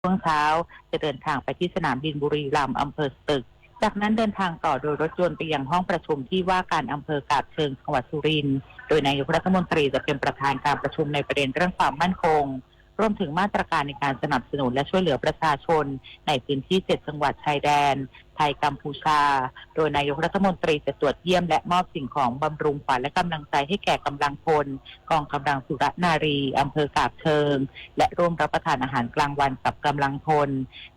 ช่วงเช้า จะเดินทางไปที่สนามบินบุรีรัมย์ อำเภอสตึก จากนั้นเดินทางต่อโดยรถยนต์ไปยังห้องประชุมที่ว่าการอำเภอกาบเชิง จังหวัดสุรินทร์ โดยนายกรัฐมนตรีจะเป็นประธานการประชุมในประเด็นเรื่องความมั่นคง รวมถึงมาตรการในการสนับสนุนและช่วยเหลือประชาชนในพื้นที่เจ็ดจังหวัดชายแดนไทยกัมพูชา โดยนายกรัฐมนตรีจะตรวจเยี่ยมและมอบสิ่งของบำรุงขวัญและกำลังใจให้แก่กำลังพลกองกำลังสุรนารีอำเภอกาบเชิง และร่วมรับประทานอาหารกลางวันกับกำลังพล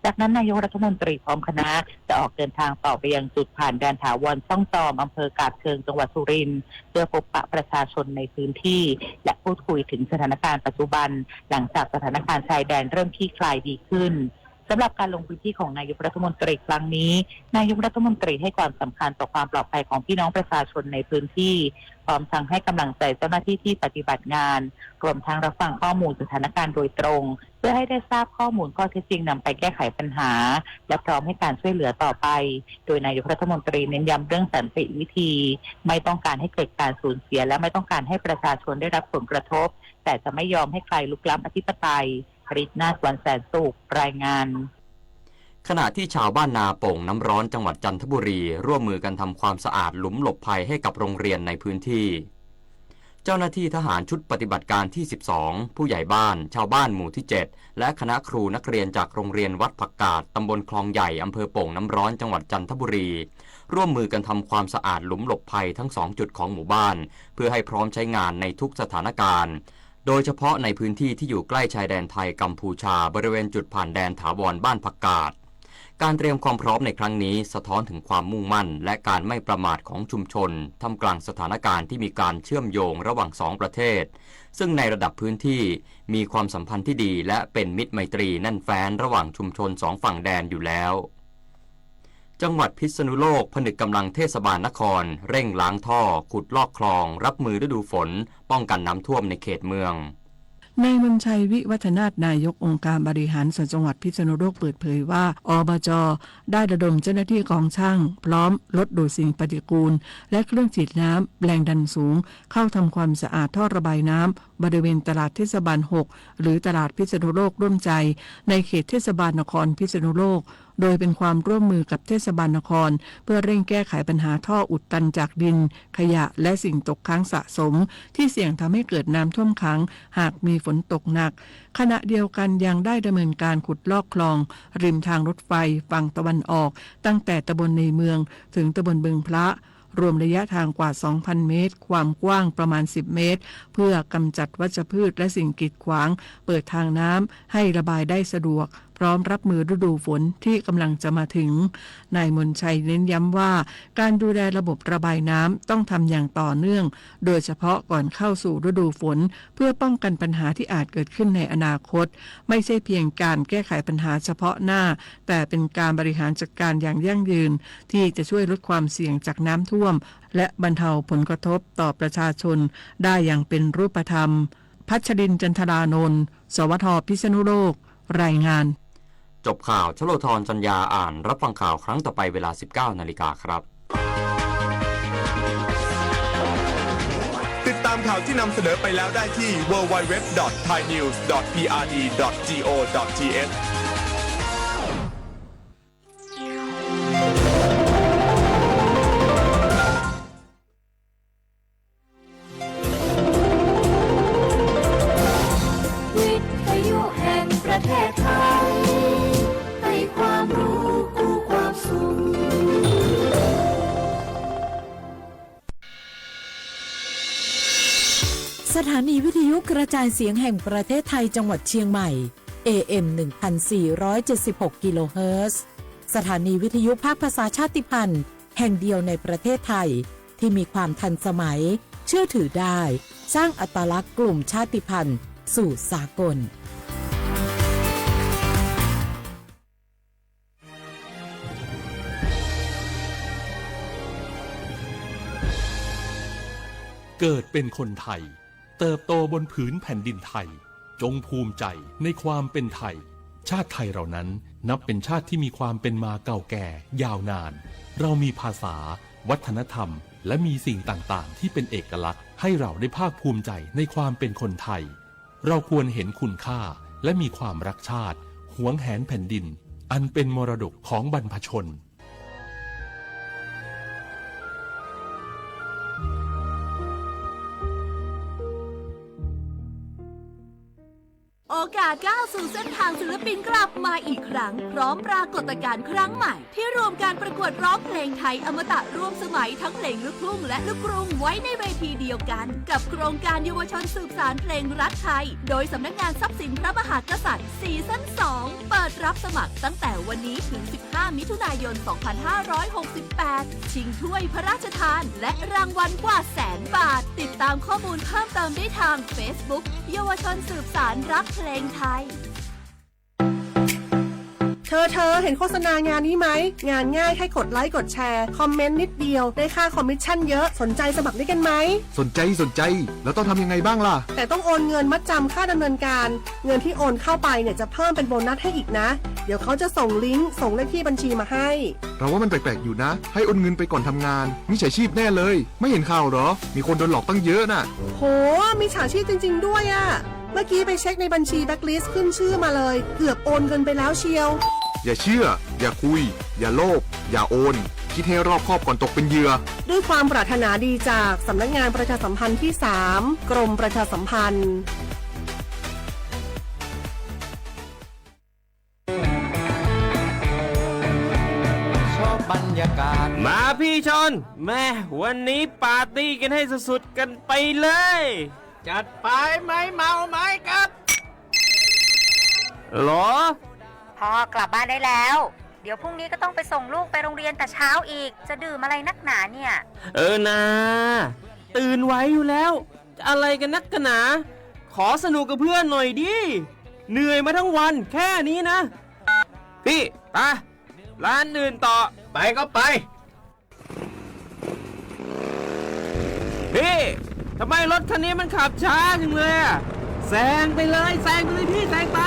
จากนั้นนายกรัฐมนตรีพร้อมคณะจะออกเดินทางต่อไปยังจุดผ่านแดนถาวรช่องจอมอำเภอกาบเชิงจังหวัดสุรินทร์ เพื่อพบปะประชาชนในพื้นที่ และพูดคุยถึงสถานการณ์ปัจจุบัน หลังจากสถานการณ์ชายแดนเริ่มคลี่คลายดีขึ้น สำหรับการลงพื้นที่ของนายกรัฐมนตรีครั้งนี้ นายกรัฐมนตรีให้ความสำคัญต่อความปลอดภัยของพี่น้องประชาชนในพื้นที่ พร้อมทั้งให้กำลังใจเจ้าหน้าที่ที่ปฏิบัติงาน รวมทั้งรับฟังข้อมูลสถานการณ์โดยตรง เพื่อให้ได้ทราบข้อมูลข้อเท็จจริงนำไปแก้ไขปัญหา และพร้อมให้การช่วยเหลือต่อไป โดยนายกรัฐมนตรีเน้นย้ำเรื่องสันติวิธี ไม่ต้องการให้เกิดการสูญเสีย และไม่ต้องการให้ประชาชนได้รับผลกระทบ แต่จะไม่ยอมให้ใครรุกล้ำอธิปไตย ริดนาถ วันแสนสุข รายงาน ขณะที่ชาวบ้านนาโป่งน้ำร้อนจังหวัดจันทบุรีร่วมมือกันทำความสะอาดหลุมหลบภัยให้กับโรงเรียนในพื้นที่ เจ้าหน้าที่ทหารชุดปฏิบัติการที่ สิบสอง ผู้ใหญ่บ้าน ชาวบ้านหมู่ที่ เจ็ด และคณะครูนักเรียนจากโรงเรียนวัดผักกาด ตำบลคลองใหญ่ อำเภอโป่งน้ำร้อน จังหวัดจันทบุรี ร่วมมือกันทำความสะอาดหลุมหลบภัยทั้งสองจุดของหมู่บ้าน เพื่อให้พร้อมใช้งานในทุกสถานการณ์ โดยเฉพาะในพื้นที่ที่อยู่ใกล้ชายแดนไทยกัมพูชา บริเวณจุดผ่านแดนถาวรบ้านผักกาด การเตรียมความพร้อมในครั้งนี้สะท้อนถึงความมุ่งมั่นและการไม่ประมาทของชุมชน ท่ามกลางสถานการณ์ที่มีการเชื่อมโยงระหว่างสองประเทศ ซึ่งในระดับพื้นที่มีความสัมพันธ์ที่ดีและเป็นมิตรไมตรีแน่นแฟ้นระหว่างชุมชนสองฝั่งแดนอยู่แล้ว จังหวัดพิษณุโลกผนึกกำลังเทศบาลนครเร่งล้างท่อ ขุดลอกคลอง รับมือฤดูฝน ป้องกันน้ำท่วมในเขตเมือง นายมนชัย วิวัฒนาถ นายกองค์การบริหารส่วนจังหวัดพิษณุโลกเปิดเผยว่า อบจ ได้ระดมเจ้าหน้าที่กองช่าง พร้อมรถดูดสิ่งปฏิกูล และเครื่องฉีดน้ำแรงดันสูง เข้าทำความสะอาดท่อระบายน้ำบริเวณตลาดเทศบาล หก หรือตลาดพิษณุโลกร่วมใจ ในเขตเทศบาลนครพิษณุโลก โดยเป็นความร่วมมือกับเทศบาลนคร เพื่อเร่งแก้ไขปัญหาท่ออุดตันจากดิน ขยะ และสิ่งตกค้างสะสม ที่เสี่ยงทำให้เกิดน้ำท่วมขัง หากมีฝนตกหนัก ขณะเดียวกันยังได้ดำเนินการขุดลอกคลอง ริมทางรถไฟฝั่งตะวันออก ตั้งแต่ตำบลในเมือง ถึงตำบลบึงพระ รวมระยะทางกว่า สองพัน เมตร ความกว้างประมาณ สิบ เมตร เพื่อกำจัดวัชพืชและสิ่งกีดขวาง เปิดทางน้ำให้ระบายได้สะดวก พร้อมรับมือฤดูฝนที่กำลังจะมาถึง นายมนชัยเน้นย้ำว่า การดูแลระบบระบายน้ำต้องทำอย่างต่อเนื่อง โดยเฉพาะก่อนเข้าสู่ฤดูฝน เพื่อป้องกันปัญหาที่อาจเกิดขึ้นในอนาคต ไม่ใช่เพียงการแก้ไขปัญหาเฉพาะหน้า แต่เป็นการบริหารจัดการอย่างยั่งยืน ที่จะช่วยลดความเสี่ยงจากน้ำท่วม และบรรเทาผลกระทบต่อประชาชนได้อย่างเป็นรูปธรรม พัชรินทร์ จันทรานนท์ สวท พิษณุโลก รายงาน จบข่าว ชโลธร จันยา อ่าน รับฟังข่าวครั้งต่อไปเวลา สิบเก้านาฬิกาครับ ติดตามข่าวที่นำเสนอไปแล้วได้ที่ ดับเบิลยู ดับเบิลยู ดับเบิลยู ดอท ไทยนิวส์ ดอท พีอาร์ดี ดอท จี โอ ดอท ที เอช วิทยุแห่งประเทศไทย ให้ความรู้คู่ความสุข สถานีวิทยุกระจายเสียงแห่งประเทศไทยจังหวัดเชียงใหม่ เอ เอ็ม หนึ่งพันสี่ร้อยเจ็ดสิบหก กิโลเฮิรตซ์ สถานีวิทยุภาคภาษาชาติพันธุ์ แห่งเดียวในประเทศไทย ที่มีความทันสมัย เชื่อถือได้ สร้างอัตลักษณ์กลุ่มชาติพันธุ์สู่สากล เกิดเป็นคนไทย เติบโตบนผืนแผ่นดินไทย จงภูมิใจในความเป็นไทย ชาติไทยเรานั้นนับเป็นชาติที่มีความเป็นมาเก่าแก่ยาวนาน เรามีภาษา วัฒนธรรม และมีสิ่งต่างๆ ที่เป็นเอกลักษณ์ ให้เราได้ภาคภูมิใจในความเป็นคนไทย เราควรเห็นคุณค่า และมีความรักชาติ หวงแหนแผ่นดิน อันเป็นมรดกของบรรพชน โอกาสก้าวสู่เส้นทางศิลปินกลับมาอีกครั้ง พร้อมปรากฏการณ์ครั้งใหม่ ที่รวมการประกวดร้องเพลงไทยอมตะร่วมสมัยทั้งเพลงลูกทุ่งและลูกกรุงไว้ในเวทีเดียวกัน กับโครงการเยาวชนสืบสานเพลงรักไทย โดยสำนักงานทรัพย์สินพระมหากษัตริย์ ซีซั่น สอง เปิดรับสมัครตั้งแต่วันนี้ถึง สิบห้า มิถุนายน สองพันห้าร้อยหกสิบแปด ชิงถ้วยพระราชทาน และรางวัลกว่าแสนบาท ติดตามข้อมูลเพิ่มเติมได้ทาง Facebook เยาวชนสืบสานรักเพลงไทย เธอ เธอ เห็นโฆษณางานนี้ไหม งานง่ายแค่กดไลค์กดแชร์ คอมเมนต์นิดเดียว ได้ค่าคอมมิชชั่นเยอะ สนใจสมัครด้วยกันไหม สนใจ สนใจ แล้วต้องทำยังไงบ้างล่ะ แต่ต้องโอนเงินมัดจำค่าดำเนินการ เงินที่โอนเข้าไปเนี่ยจะเพิ่มเป็นโบนัสให้อีกนะ เดี๋ยวเขาจะส่งลิงก์ ส่งเลขที่บัญชีมาให้ เราว่ามันแปลกๆอยู่นะ ให้โอนเงินไปก่อนทำงาน มิจฉาชีพแน่เลย ไม่เห็นข่าวเหรอ มีคนโดนหลอกตั้งเยอะน่ะ โห มิจฉาชีพจริงๆด้วยอะ เมื่อกี้ไปเช็คในบัญชีแบล็คลิสต์ ขึ้นชื่อมาเลย เกือบโอนเงินไปแล้วเชียว อย่าเชื่อ อย่าคุย อย่าโลภ อย่าโอน คิดให้รอบคอบก่อนตกเป็นเหยื่อ ด้วยความปรารถนาดีจากสำนักงานประชาสัมพันธ์ที่สาม กรมประชาสัมพันธ์ มาพี่ชอน แม่ วันนี้ปาร์ตี้กันให้สุดๆกันไปเลย จัดไป ไม้เมาไม้ครับ หรอ พ่อกลับบ้านได้แล้ว เดี๋ยวพรุ่งนี้ก็ต้องไปส่งลูกไปโรงเรียนแต่เช้าอีก จะดื่มอะไรนักหนาเนี่ย เออนา ตื่นไหวอยู่แล้ว จะอะไรกันนักกันหนา ขอสนุกกับเพื่อนหน่อยดิ เหนื่อยมาทั้งวันแค่นี้นะ พี่ ไป ร้านอื่นต่อ ไปก็ไป พี่ ทำไมรถคันนี้มันขับช้าจังเลยอะ แซงไปเลย แซงไปเลยพี่ แซงไป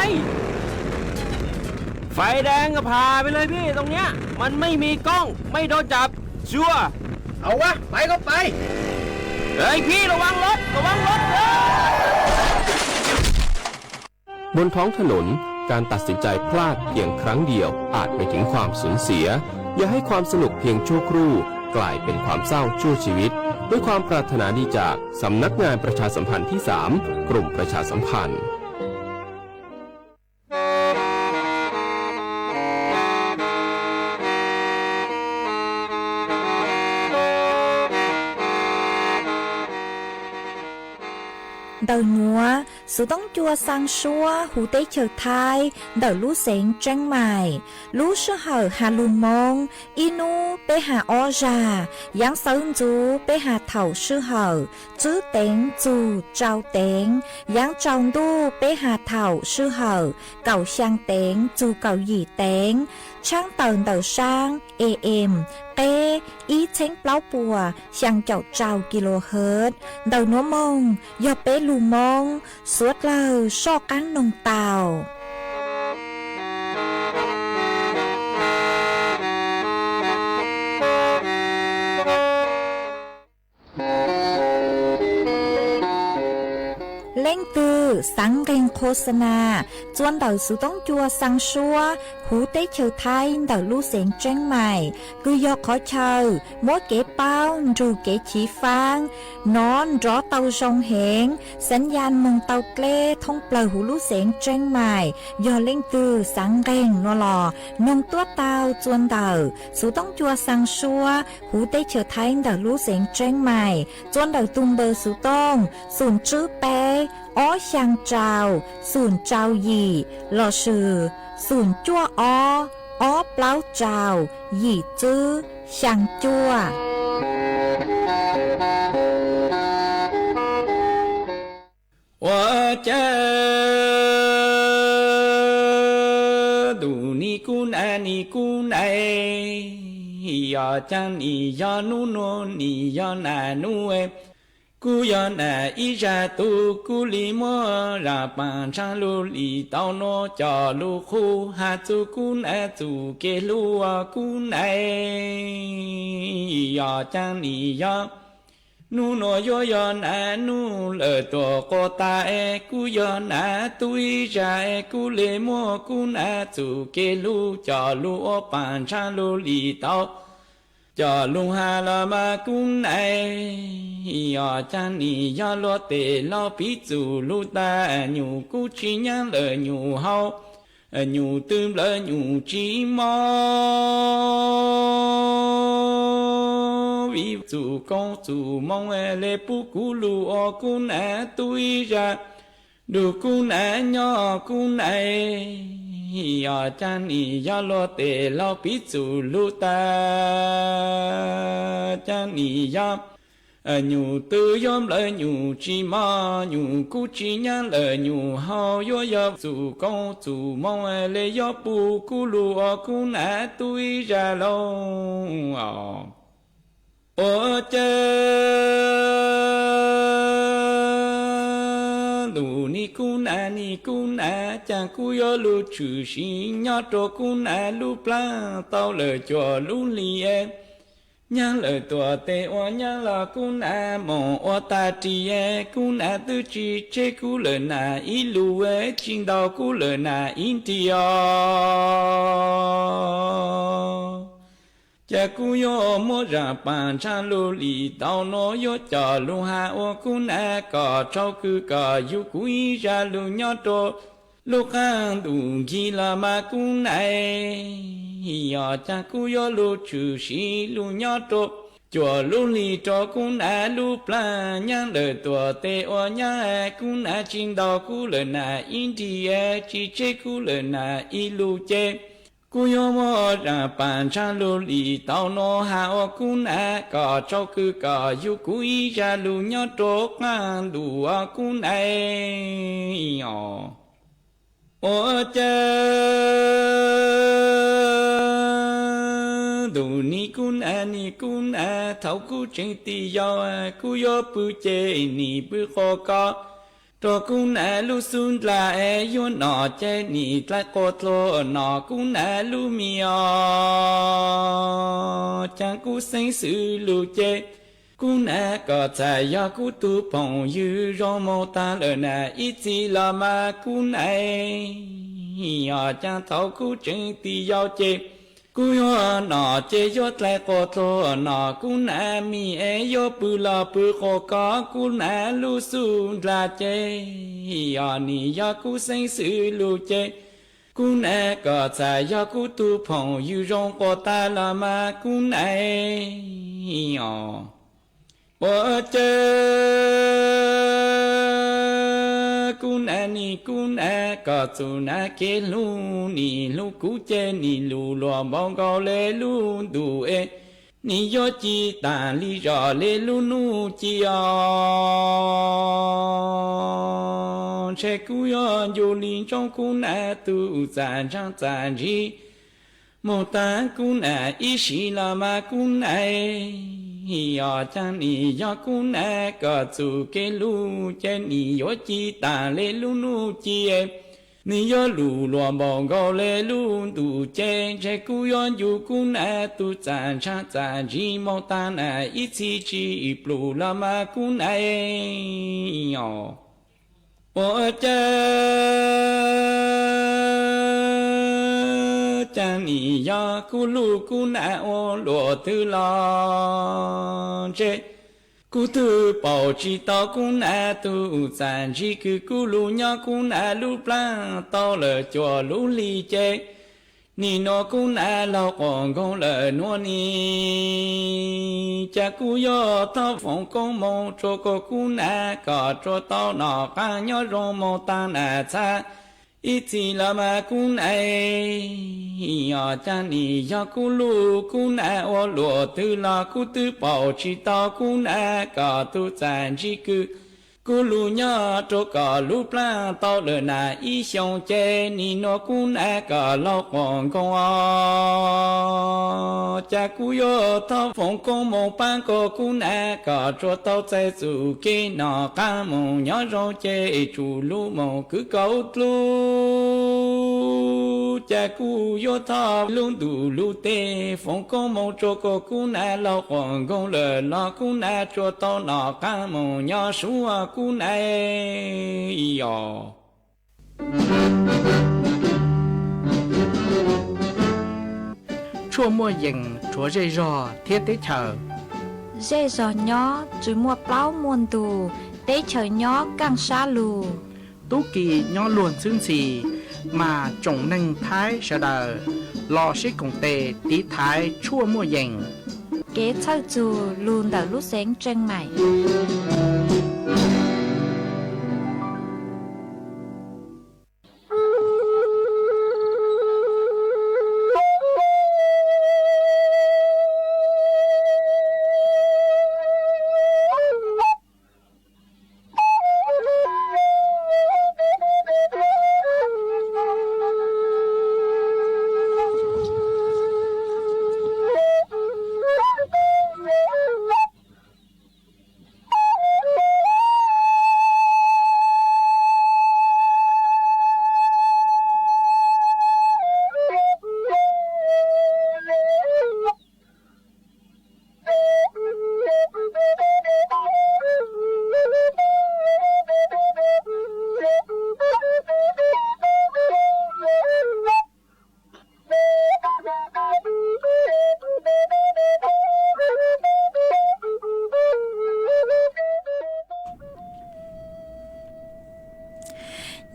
ไฟแดงก็ผ่าไปเลยพี่ ตรงเนี้ย มันไม่มีกล้อง ไม่โดนจับ ชัวร์ เอาวะ ไปก็ไป เฮ้ยพี่ ระวังรถ ระวังรถ เฮ้ย บนท้องถนน การตัดสินใจพลาดเพียงครั้งเดียวอาจไปถึงความสูญเสีย อย่าให้ความสนุกเพียงชั่วครู่กลายเป็นความเศร้าชั่วชีวิต ด้วยความปรารถนาดีจากสำนักงานประชาสัมพันธ์ที่สาม กรมประชาสัมพันธ์ Ntawm nuav, xuv toob cua xaa suab huv teb chaws Thaib ntawm lub xeev Tseeb Maim. Lub sij hawm has lug Moob, ib nub peb has ob zag, yaav xawv ntxuv peb has thaum sij hawm tswb teev txug tsau teev, yaav tsaus ntuj peb has thaum sij hawm kaum xyaa teev txug kaum yim teev. Tshaab tawm ntawm saab A M, qeb ib txheeb plaub puas xyaa caum rau kilohertz. Ntawm nuav moog yog peb lug Moob, suav dlawg soj qaab noog tau. Leej twg xaav nqeeg qhua xa nas txua ntawm xuv toob cua xaa suab huv teb chaws Thaib ntawm lub xeev Tseeb Maim, kws yog qhov chaw muab kev paub nrug kev chiv faab, nov nrov tau zoo heev, xaav yaj moog tau dleb thoob plawg huv lub xeev Tseeb Maim. Yog leej twg xaav nqeeg nuav los noog tuab tau txua ntawm xuv toob cua xaa suab huv teb chaws Thaib ntawm lub xeev Tseeb Maim, txua ntawm tug npawb xuv tooj xoom tswb peb ob xyaa rau xoom rau yim lossis xoom cuaj ob ob plaub rau yim tswb xyaa cuaj. Ua cas tus nim kuv nam nim kuv nam, yog caag nim yog nub nua nim yog nam nub, kuv yog nam ib zag tug kuv li muab zag paas ntshaav lug li tau nua coj lug qhuv has txug kuv nam txug kev hlub kuv nam, yog caag nim yog Hnub no yuav yog nam nub lawm tuam quas tas es kuj yog nam tub ib zaj es kuj le muab kub nam txum kev hlub coj lug ua paam ntshav lug li tau coj lug has los mas kub nam, yog caag nim yog luag tes laug piv txum lug tas nyum kuj tsi nyaab lawm nyum hau, nyum tw nplawv nyum tsi mob. Vim txum koob txum moo le pub kuv lug ua kub nam tub ib zaj, nrug kub nam nyob kub nam, yog caag nim yog luag tes laug piv txum lug tas caag nim yog nyum tw yuav nplawv nyum tsi mob, nyum kuj tsi nyaab lawm nyum hau, yuav yog txum koob txum moo le yuav pub kuv lug ua kub nam tub ib zaj lauj. Ua cas ntuj nim kub nam nim kub nam, caag kuv yuav lug tshwm sim nyob rua kub nam lub plaab tau lawm cuaj lub hli es nyaab lawm tuam tes ua nyaab los kub nam moog ua tag ris es kub nam twb tsi tseb kuv lawm nam ib lus es tsi ntaus kuv lawm nam ib nri os. Cas kuv yuav muab zaam paam ntshav lug li tau no yuav coj lug has ua kub nam kom tshau kws kom yug kuv ib zaj lug nyob rua lub qaab ntuj nkig los mas kub nam, yog caag kuv yuav lug tshwm sim lug nyob rua cuaj lub hli rua kub nam lub plaab nyaab lawm tuam tes ua nyaab kub nam tsi ntaus kuv lawm nam ib nri es tsi tseb kuv lawm nam ib lus ces kuv yuav muab zaam paam ntshav lug li tau no has ua kub nam kom tshau kws kom yug kuv ib zaj lug nyob rua qaab ntuj ua kub nam os. Ua cas ntuj nim kub nam nim kub nam, thaus kuv tseem tij yau kuv yuav pw ces nim pw quas kos rua kub nam lub xub ndlag es yuav nom ces nim dlai quas dluag nom kub nam lub mi os. Caag kuv xeeb xwm lug ces kub nam kom txhaj yog kuv tug phooj ywg zoo moog taag lawm nam ib txhis los mas kub nam, yog caag thaus kuv tseem tij yau ces kuv yuav nom ces yuav dlai quas dluag nom kub nam mi es yuav pw los pw quas kos kub nam lub xub ndlag ces yog nim yog kuv xeeb xwm lug ces kub nam kom txhaj yog kuv tug phooj ywg zoo quas taag los mas kub nam os. Ua cas kub nam nim kub nam, kom txug nam kev hlub nim hlub kuv ces nim lug luag npaum nkaus le lub ntuj es nim yuav ci taag li zog le lub nub ci os. Ntshe kuv yuav ncu li ntsoov kub nam tug txaj ntshaag txaj ntsig moog taag kub nam ib sim los mas kub nam, yog caag nim yog kub nam kom txug kev hlub ces nim yuav ci taag le lub nub ci, nim yuav lug luag npaum nkaus le lub ntuj ces ntshe kuv yuav ncu kub nam tug txaj ntshaag txaj ntsig moog taag nam ib txhis tsi plum los mas kub nam os. Ua cas caag nim yog kuv lug kub nam ua luam twg los ntshe kuv twb paum tsi tau kub nam tug txaj ntsig kws kuv lug nyob kub nam lub plaab tau lawm cuaj lub hli ces nim nuav kub nam laug quas nkoog lawm nuav ni. Cas kuv yuav thov foom koob moog rua koj kub nam kom rua tau nom qaab nyob zoo moog taag nam txhaj ib txhis los mas kub nam, yog caag nim yog kuv lug kub nam ua luam twg los kuv twb paum tsi tau kub nam kom tug txaj ntsig kws Kuv lug nyob rua kom lub plaab tau lawm na ib xyoo ces nim nuav kuv na kom laug quas nkoog os. Cas kuv yuav thov foom koob moov paab kuv na kom tsuas tau txais txuj kev noj qaab moog nyob zoo ces tsum lug moog kwv kaum dluj. Cas kuv yuav thov lub ntuj lub teg foom koob moov rua kuv na laug quas nkoog lawm los kuv na tsuas tau noj qaab moog nyob suav kuv na os. Tshuaj muaj yees rhuav zej zog thiab teb chaws. Zej zog nyob tsi muaj plaub muaj ntug, teb chaws nyob kaaj sab lug. Tub ki nyob luag ntxhwb ntxhi, mas tsoom neeg Thaib sawv daws los sib koom tes tiv thaiv tshuaj muaj yees. Kev txhawj txug lug ntawm lub xeev Tseej Maim.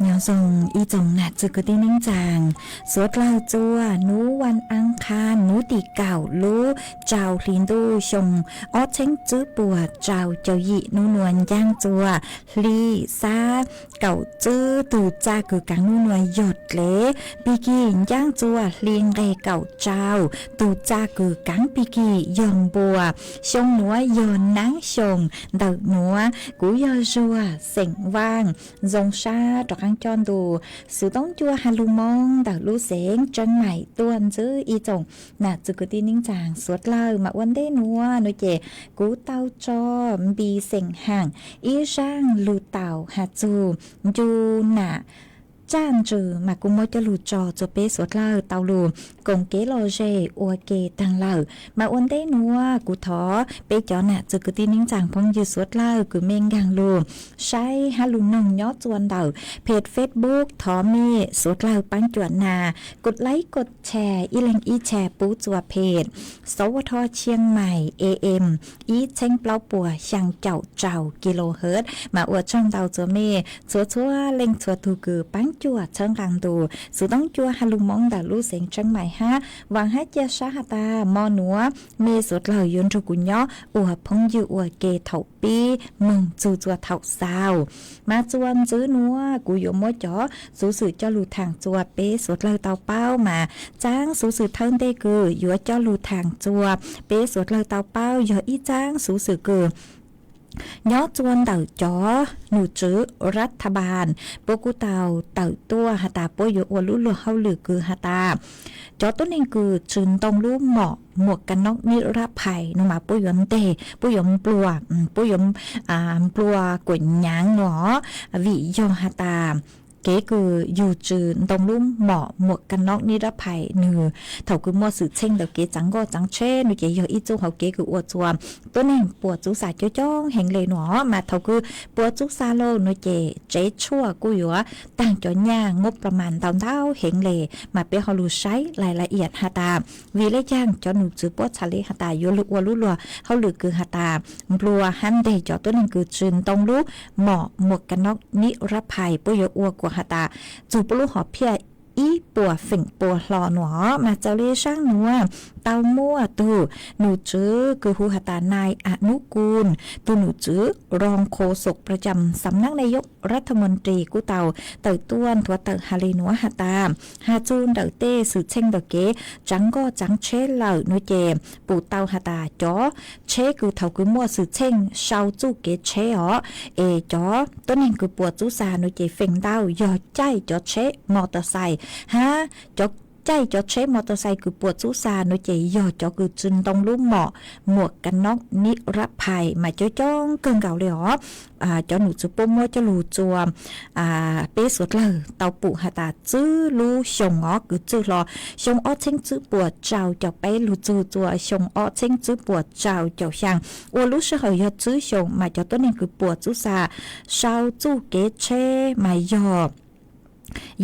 Nyob zoo ib tsoom nam txwv kwv tij neej tsaa, suav dlawg txua nub vas aav qha nub tim kaum lub rau hli ntuj xyoo ob txheeb tswb puas rau caum yim nub nua ncaaj txua hli xab kaum tswb tug txaj kws kaav nub nua yog dlev, pig kig ncaaj txua hli nqeg kaum rau tug txaj kws kaav pig kig yog npua, xyoo nuav yog naab xyoo ntawm nuav. Kuv yog Zuag xeem Vaaj, zoo sab rov qaab coj ntu xuv toob cua has lug Moob ntawm lub xeev Tseeb Maim tuaj ntsib ib tsoom nam txwv kwv tij neej tsaa suav dlawg mas ua ntej nuav nuav ces kuv tau tso Npis xeem Haam ib zaaj lug tau has txug ncu nam tsaj ntsws mas kuv muab coj lug tso txug peb suav dlawg tau lug koom kev lom zem ua ke taag lawm. Mas ua ntej nuav kuv thov peb cov nam txwv kwv tij neej tsaa phooj ywg suav dlawg kws mej nkaag lug saib hab lug noog nyob txua ntawm peg Facebook, thov mej suav dlawg paab cuam nas kos laib kos tshas ib leeg ib tshas pub txua peg Sawv Ua Thoj Tshiaj Maim A M ib txheeb plaub puas xyaa caum rau kilohertz. Mas ua tsaug ntau txua mej txhua txhua leej txhua tug kws paab cuam txhawb nqaa ntu xuv toob cua has lug Moob ntawm lub xeev Tseeb Maim hab vaam hab ca sab has tas mo nuav mej suav dlawg yuav nrug kuv nyob ua phooj ywg ua ke thaum pib moog txug txua thaum xaus. Mas txua ntxiv nuav kuv yuav muab cov xuv xwm coj lug thaam txua peb suav dlawg tau paub. Mas txav xuv xwm thawj ntej kws yuav coj lug thaam txua peb suav dlawg tau paub yog ib txaab xuv xwm kws nyob txua ntawm cov num tswv rat tha npas, puab kuj tau tawm tuaj has tas puab yuav ua lub luag hauj lwm kws has tas cov tuab neeg kws tsi ntoo lub mom muam ka nob nib rab phais nuav mas puab yuav nteg, puab yuav nplua, puab yuav nplua kuam nyaav nuav. Vim yog has tas kev kws yug tsi ntoo lub mom muam ka nob nib rab phais nwg thaum kws muaj xwm txheej ntawm kev txaav nkoj txaav tsheb nuav ces yog ib txuj hauv kev kws ua txua tuab neeg puas txub xa coob coob heev le nuav. Mas thaum kws puas txub xa lug nuav ces tsev tshuaj kuj yuav taag cov nyaj ngub plas mas ntau ntau heev le. Mas peb ho lug saib lais la iam has tas vim le caag cov num tswv puab txhad le has tas yuav lug ua lub luag hauj lwm kws has tas nplua hab nteg cov tuab neeg kws tsi ntoo lub mom muam ka nob nib rab phais, puab yuav ua kuas has tas txug puab lub hom phiaj ib puas feem pua hlo nuav. Mas txawm le saab nuav tau muaj tug nom tswv kws hu has tas nai A Nub Kun, tug nom tswv รองโฆษกประจำสำนักนายกรัฐมนตรี kuj tau tawm tuaj nthuav tawm has le nuav has tas, has txug ntawm tej xwm txheej ntawm kev tsaav nkoj tsaav tsheb lawm nuav ces pum tau has tas cov tsheb kws thaus kws muaj xwm txheej sau txuj kev tsheb os, es cov tuab neeg kws puas txub xa nuav ces feem ntau yog caij cov tsheb mos tos xais hab cov caij cov tsheb mos tos xais kws puas txub xa nuav ces yog cov kws tsi ntoo lub mom muam ka nob nib rab phais mas coob coob kawg nkaus le os. Cov nom tswv puab muab coj lug txuas peb suav dlawg tau pum has tas txwb lub xyoo os kws txwj hlo xyoo ob txheeb tswb puas rau caum peb lug txug txuas xyoo ob txheeb tswb puas rau caum xyaa, ua lub sij hawm yog tswb xyoo mas cov tuab neeg kws puas txub xa sau txuj kev tsheb mas yog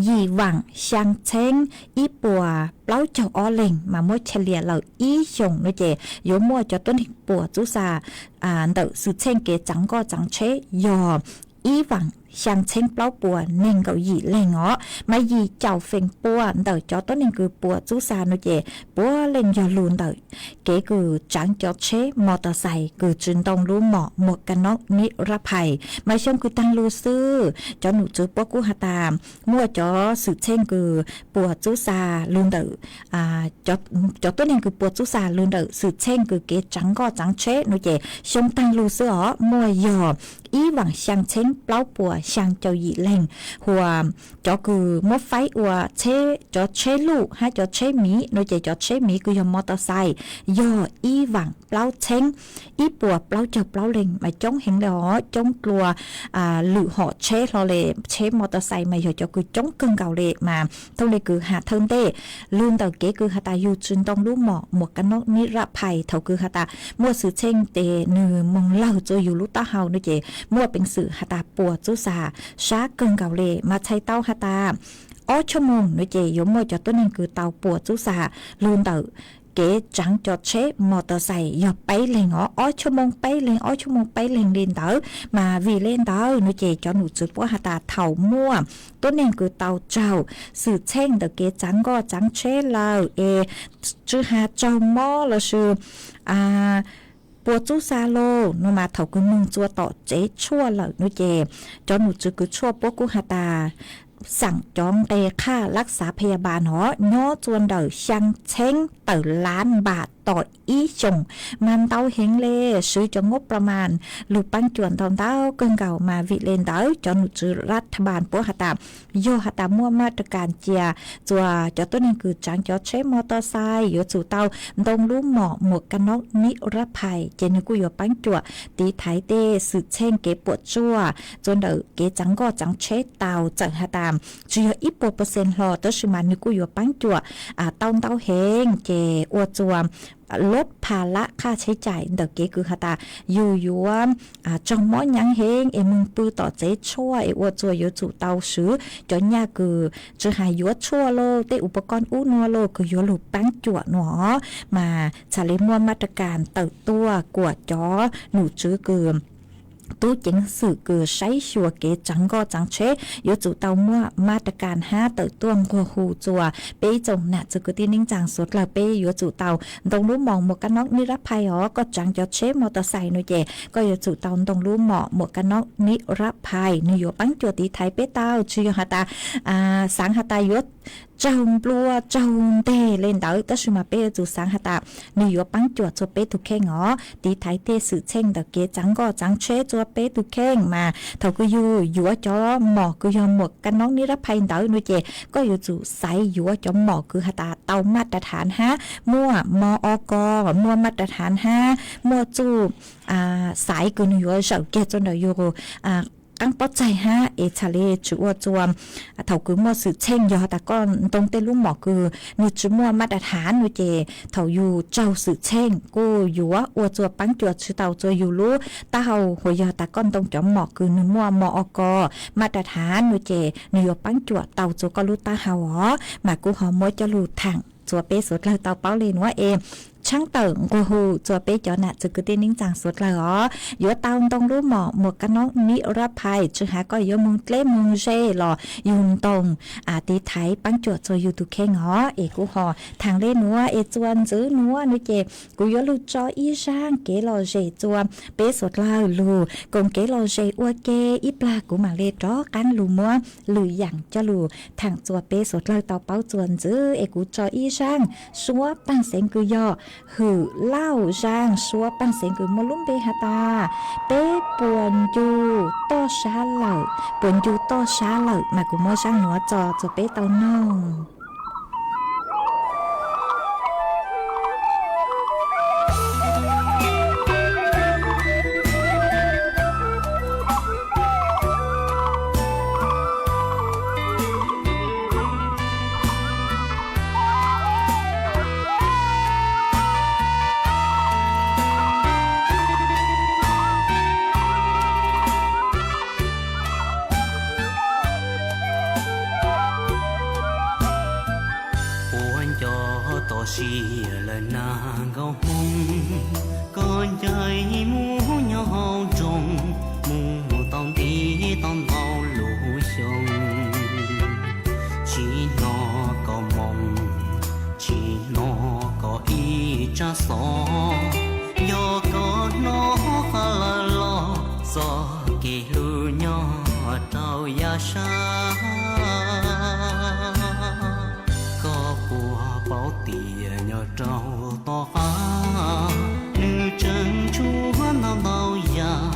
yim vaam xyaa txheeb ib puas plaub caug ob leeg mas muab chaj lias lawm ib xyoos nuav ces yuav muaj cov tuab neeg puas txub xa ntawm xwm txheej kev tsaav nkoj tsaav tsheb yog ib vaam xyaa txheeb plaub puas neeg nkaum yim leeg os, mas yim caum feem pua ntawm cov tuab neeg kws puas txub xa nuav ces puav leej yog lug ntawm kev kws tsaav cov tsheb mos tos xais kws tsi ntoo lub mom muam ka nob nib rab phais. Mas xyoo kws taag lug xwb cov nom tswv puab kuj has tas muaj cov xwm txheej kws puas txub xa lug ntawm cov tuab neeg kws puas txub xa lug ntawm xwm txheej kws kev tsaav nkoj tsaav tsheb nuav ces xyoo taag lug xwb os muaj yog ib vaam xyaa txheeb plaub puas xyaa caum yim leeg, hua cov kws muab faib ua tsheb, cov tsheb luj hab cov tsheb miv nuav ces cov tsheb miv kws yog mos tos xais yog ib vaam plaub txheeb ib puas plaub caug plaub leeg mas coob heev le os, coob dlua lwm hom tsheb hlo le. Tsheb mos tos xais mas yog cov kws coob kawg nkaus le mas thooj le kws has thawj ntej lug ntawm kev kws has tas yug tsi ntoo lub mom muam ka nob nib rab phais thaus kws has tas muaj xwm txheej tes nwg moog lawg txua yug lub taub hau nuav ces muaj peev xwm has tas puas txub xa sab kawg nkaus le mas txhais tau has tas ob choj moog nuav ces yuav muaj cov tuab neeg kws tau puas txub xa lug ntawm kev tsaav cov tsheb mos tos xais yog peb leeg os, ob choj moog peb leeg, ob choj moog peb leeg le ntawd. Mas vim le ntawd nuav ces cov nom tswv puab has tas thaus muaj tuab neeg kws tau raug xwm txheej ntawm kev tsaav nkoj tsaav tsheb lawm es tsi has raug mob lossis puas txub xa lawm nuav mas thaus kws moog txua tom tsev tshuaj lawm nuav ces cov nom tswv kws tshuaj puab kuj has tas xaam cov nqe qhaj lab xav phaya npam hov nyob txua ntawm xyaa txheeb tawm lab npam tom ib xyoos mas ntau heev le, swv cov ngub pla mas lug paab cuam ntau ntau kawg nkaus mas vim le ntawd cov nom tswv lab tha npam puab has tas yog has tas muaj maj ra kas cia txua cov tuab neeg kws tsaav cov tsheb mos tos xais yuav tsum tau ntoo lub mom muam ka nob nib rab phais ces nwg kuj yuav paab cuam tiv thaiv tej xwm txheej kev puam tsuaj txua ntawm kev tsaav nkoj tsaav tsheb tau. Txawm has tas tsi yog ib puas percent hlo tab sis mas nwg kuj yuav paab cuam tau ntau heev ces ua txua lub pha lab qhaj tsheb cais ntawm kev kws has tas yug yuav raug mob nyaav heev es moog pw tom tsev tshuaj es ua txua yuav tsum tau swv cov nyaj kws tsi has yuav tshuaj lauj, tej u pa koj ub nua lauj kws yuav lug paab cuam nua mas txhad le muaj maj ra kas tawm tuaj kuam cov nom tswv kws tub ceev xwm kws saib xyuas kev tsaav nkoj tsaav tsheb yuav tsum tau muaj maj ra kas hab tawm tuaj nquag hu txua peb ib tsoom nam txiv kwv tij neej tsaa suav dlawg peb yuav tsum tau ntoo lub mom muam ka nob nib rab phais os. Koj tsaav cov tsheb mos tos xais nuav ces koj yuav tsum tau ntoo lub mom muam ka nob nib rab phais nwg yuav paab cuam tiv thaiv peb tau. Tsi yog has tas xaav has tas yuav tsaug nplua tsaug nteg le ntawd tab sis mas peb yuav tsum xaav has tas nwg yuav paab cuam txua peb tug kheej os, tiv thaiv tej xwm txheej ntawm kev tsaav nkoj tsaav tsheb txua peb tug kheej mas thaus kws yug yuav cov mom kws yog muam ka nob nib rab phais ntawd nuav ces koj yuav tsum xaiv yuav cov mom kws has tas tau maj ra thaav hab muaj mos o ko muaj maj ra thaav hab muaj txuj xaiv kws nwg yuav zawm kiag txua ntawm yug qaab pob txaig hab es txhad le tsi ua txua thaus kws muaj xwm txheej yog has tas koj ntoo tej lub mom kws nwg tsi muaj maj ra thaav nuav ces thaus yug raug xwm txheej kuj yuav ua txua paab cuam tsi tau txua yug lub taub hau. Hos yog tas koj ntoo cov mom kws nwg muaj mos o ko maj ra thaav nuav ces nwg yuav paab cuam tau txua koj lub taub hau os. Mas kuv ho muab coj lug thaam txua peb suav dlawg tau paub le nuav es tshaab tawm nqua hu txua peb cov nam txwv kwv tij neej tsaa suav dlawg os. Yuav tau ntoo lub mom muas kab noob nib rab phais, tsi has koj yuav moog dleb moog ze los yug ntoo tiv thaiv paab cuam txua yug tug kheej os. Es kuv ho thaam le nuav es txua ntxwv nuav nuav ces kuv yuav lug tso ib zaaj kev lom zem txua peb suav dlawg lug koom kev lom zem ua ke. Ib plag kuv maam le rov qaab lug muab lwm yaam coj lug thaam txua peb suav dlawg tau paub txua ntxwv. Es kuv tso ib zaaj suab paaj xeev kws yog Hwm Lauj. Zaaj suab paaj xeev kws muaj lub npe has tas Peb puas ncu toj sab lawm, puas ncu toj sab lawm, mas kuv muab zaaj nuav tso txua peb tau noog. Puab nco toj siab lawm nag nkauj Hmoob, koj ncaim mus nyob hauv nroog, mus tau ntev tau ntau lub xyoo, tsi hnov koj moog, tsi hnov koj ib tsab xov. Yog koj hnov qab lawm los txoj kev hlub nyob rau yav sab, koj puas paub tias nyob rau tom qab, nws tseem tshuav ntau ntau yam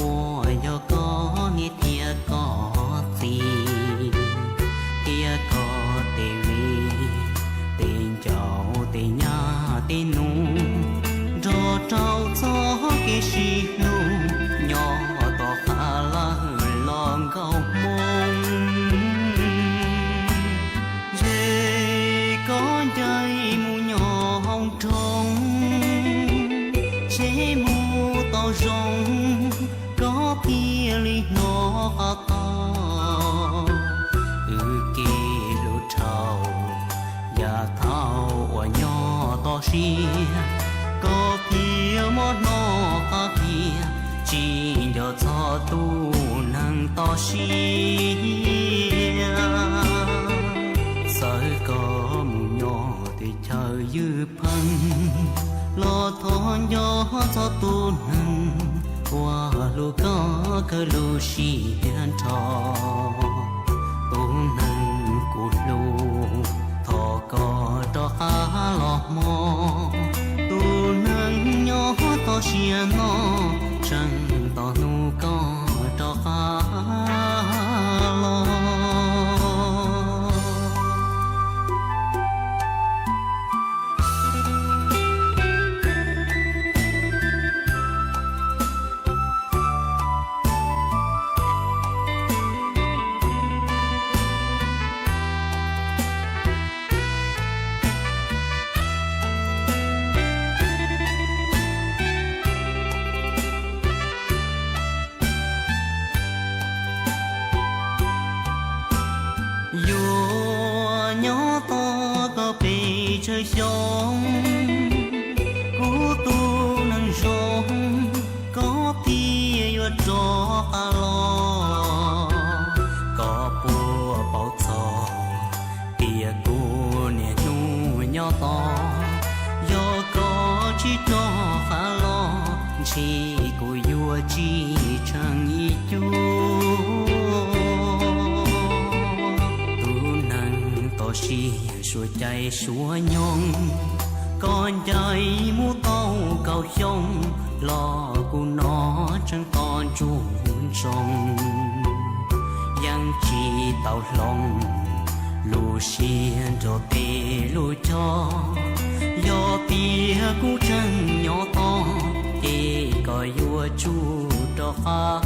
uas yog koj niam thiab koj txiv, thiab koj tej viv, tej ncaus, tej nyab tej nus, nrog rau txoj kev sib hlub nyob tom qab lawm los nkauj Hmoob. Ntshe koj ncaim mus nyob hauv nroog, ntshe mus tau zoo, koj thiaj li hnov qab tog. Wb kev hlub dhau yav thaud uas nyob toj siab, koj thiaj muab hnov qab kiag, tsis nco txog tus neeg toj siab. Txawm koj mus nyob teb chaws ywj pheej, los thov nco txog tus neeg uas hlub koj kawg lub sij hawm nrho. Tus neeg kuv hlub, thov koj rov qab los hmo, tus neeg nyob toj siab no, tseem tos hnub koj rov qab los. Yuav nyob tos koj pes tsawg xyoo, kuv tus neeg zoo, koj thiaj yuav rov qab los. Koj puas paub txog tias kuv niaj hnub nyob tos, yog koj tsis rov qab los, ntshe kuv yuav tsis tsheej ib cua. Tus neeg toj siab suav cai suav nyoog, koj ncaim mus tau kaum xyoo, los kuv no tseem tos ntsuj ntsoog, yeej tsis tau hloov lub siab nrog tej lub cog. Yog tias kuv tseem nyob tos, ces koj yuav tsum rov qab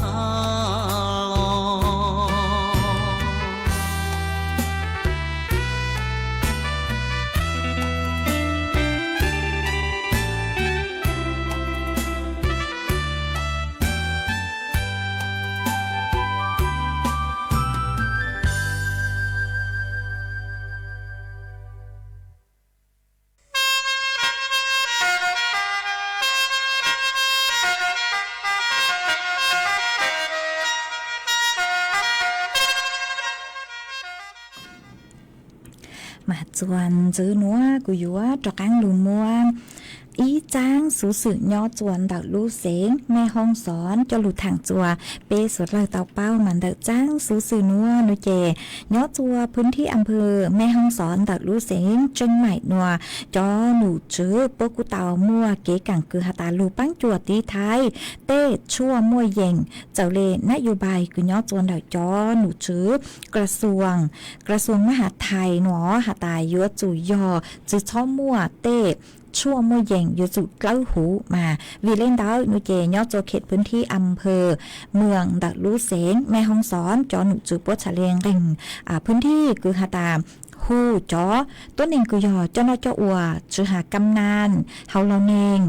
los. Txuas ntxiv nuav kuv yuav rov qaab lug muab ib txaab xuv xwm nyob txuas ntawm lub xeev Mej Hoob Xoob coj lug thaam txuas peb suav dlawg tau paub mas ntawm txaab xuv xwm nuav nuav ces nyob txuas phwv thib am phawv Mej Hoob Xoob ntawm lub xeev Tseeb Maim nuav cov nom tswv puab kuj tau muaj kev kaam kws has tas lug paab cuam tiv thaiv tej tshuaj muaj yeem txawm le nab yus npais kws nyob txuas ntawm cov nom tswv kras xuas, kras xuas mab has thais nuav has tas yuav tsum yog tsi txhob muaj tej tshuaj muaj yeem yuav tsum dlawb huv mas vim le ntawd nuav ces nyob txuas kheem phwv thib am phawv mws ntawm lub xeev Mej Hoob Xoob cov nom tswv puab txhad le nqeeg phwv thib kws has tas hu cov tuab neeg kws yog coj noj coj ua tsi has kam naj hauv laug neeg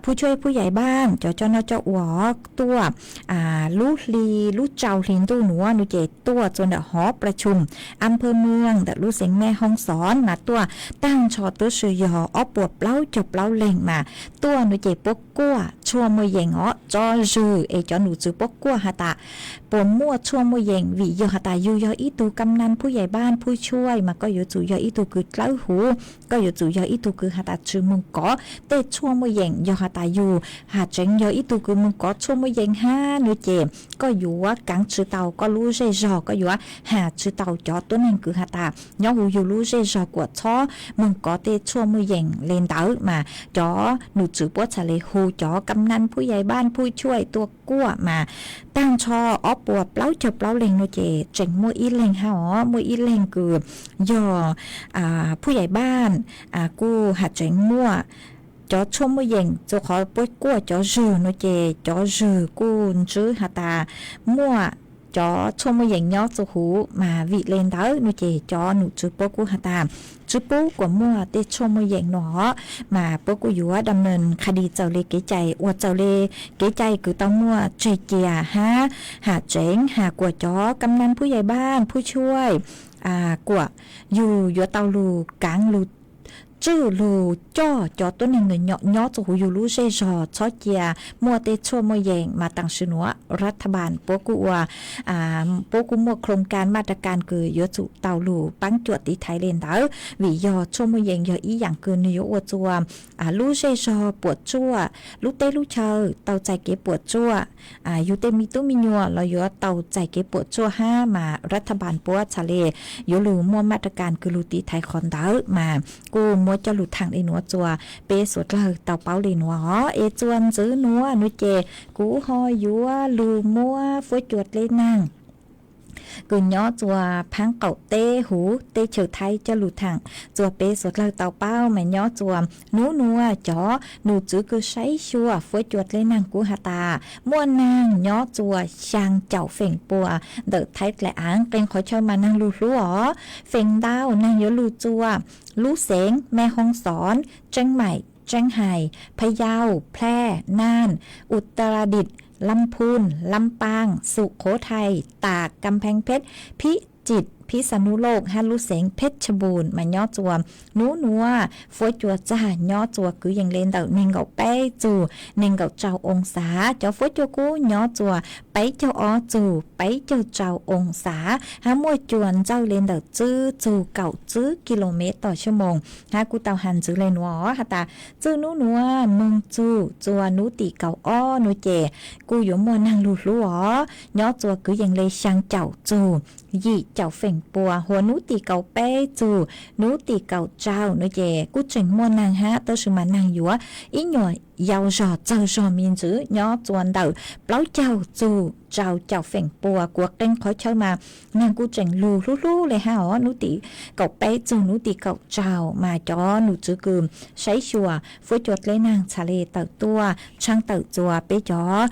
phub tshuaj phub yais npaaj cov coj noj coj ua tuaj lub hli lub tsau hli ntuj nuav nuav ces tuaj txuas ntawm hov pla tshum am phawv mws ntawm lub xeev Mej Hoob Xoob mas tuaj taag nrho tub si yog ob puas plaub caug plaub leeg mas tuaj nuav ces puab kuaj tshuaj muaj yeem os tso zwm es cov nom tswv puab kuaj has tas puas muaj tshuaj muaj yeem vim yog has tas yug yog ib tug kam naj phub yais npaaj phub tshuaj mas koj yuav tsum yog ib tug kws dlawb huv, koj yuav tsum yog ib tug kws has tas tsi moog kov tej tshuaj muaj yeem yog has tas yug has tseev yog ib tug kws moog kov tshuaj muaj yeem hab nuav ces koj yuav kaav tsi tau koj lub zej zog, koj yuav has tsi tau cov tuab neeg kws has tas nyob huv yug lub zej zog kuas txhob moog kov tej tshuaj muaj yeem le ntawd mas cov nom tswv puab txhad le hu cov kam naj phub yais npaaj phub tshuaj tuaj kuaj mas taag nrho ob puas plaub caug plaub leeg nuav ces tseem muaj ib leeg hab os, muaj ib leeg kws yog phub yais npaaj kuj has tseev muaj cov tshuaj muaj yeem txug qhov puab kuaj cov zwm nuav ces cov zwm kuj ntsib has tas muaj cov tshuaj muaj yeem nyob txug huv mas vim le ntawd nuav ces cov nom tswv puab kuj has tas tsi pub kuas muaj tej tshuaj muaj yeem nuav mas puab kuj yuav dam nees qha dis txawm le kev cai uas txawm le kev cai kws tau muaj tseg cia hab has tseev has kuas cov kam naj phub yais npaaj phub tshuaj kuas yug yuav tau lug kaav lug tswj lug coj cov tuab neeg nyob txug huv yug lub zej zog txhob cia muaj tej tshuaj muaj yeem mas tam sim nuav rav tha npas puab kuj ua puab kuj muaj khoo kas maj ra kas kws yuav tsum tau lug paab cuam tiv thaiv le ntawd vim yog tshuaj muaj yeem yog ib yaam kws nwg yuav ua txug lub zej zog puam tsuaj, lub teb lub chaw tau txais kev puam tsuaj, yug tej me tub me nyuam los yuav tau txais kev puam tsuaj hab mas rav tha npas puab txhad le yuav lug muaj maj ra kas kws lug tiv thaiv qhov ntawd mas kuj muab coj lug thaam le nuav txuas peb suav dlawg tau paub le nuav os. Es txuas ntxiv nuav nuav ces kuv ho yuav lug muab fuab cua dleb naag kws nyob txuas phaab qaum teb huv teb chaws Thaib coj lug thaam txuas peb suav dlawg tau paub mas nyob txuas nub nuav cov nom tswv kws saib xyuas fuab cua dleb naag kuj has tas muaj naag nyob txuas xyaa caum feem pua ntawm Thaib dlaim aav, qee qhov chaw mas naag lug hlub os. Feem ntau naag yuav lug txuas lub xeev Mej Hoob Xoob, Tseeb Maim, Tseeb Hais, Pha Yau, Plaj, Naaj, Utaradit, Lam Phun, Lam Paaj, Sum Khuv Thais, Tas, Kam Pheej Pheb, Phib Cim, Phib Xa Nub Looj hab lub xeev Pheb Cha Npum mas nyob txuas nub nuav fuab cua txag nyob txuas kwv yees le ntawm neeg nkaum peb txug neeg nkaum rau oo xav. Cov fuab cua kub nyob txuas peb caug ob txug peb caug rau oo xav hab muaj cua ntsawj le ntawm tswb txug kaum tswb kis lus mev tom xuab moos hab kuj tau has ntxiv le nuav has tas txwj nub nuav moog txug txuas nub tim kaum ob nuav ces kuj yuav muaj naag lug hlub os nyob txuas kwv yees le xyaa caum txug yim caum feem pua, huv nub tim kaum peb txug nub tim kaum rau nuav ces kuj tseem muaj naag hab tab sis mas naag yuav ib nyuas yau zog txawg zog me ntsis nyob txuas ntawm plaub caug txug rau caum feem pua kuas qee qhov chaw mas naag kuj tseem lug hlub hlub le hab os. Nub tim kaum peb txug nub tim kaum rau mas cov nom tswv kws saib xyuas fuab cua dleb naag txhad le tawm tuaj tshaaj tawm txuas peb cov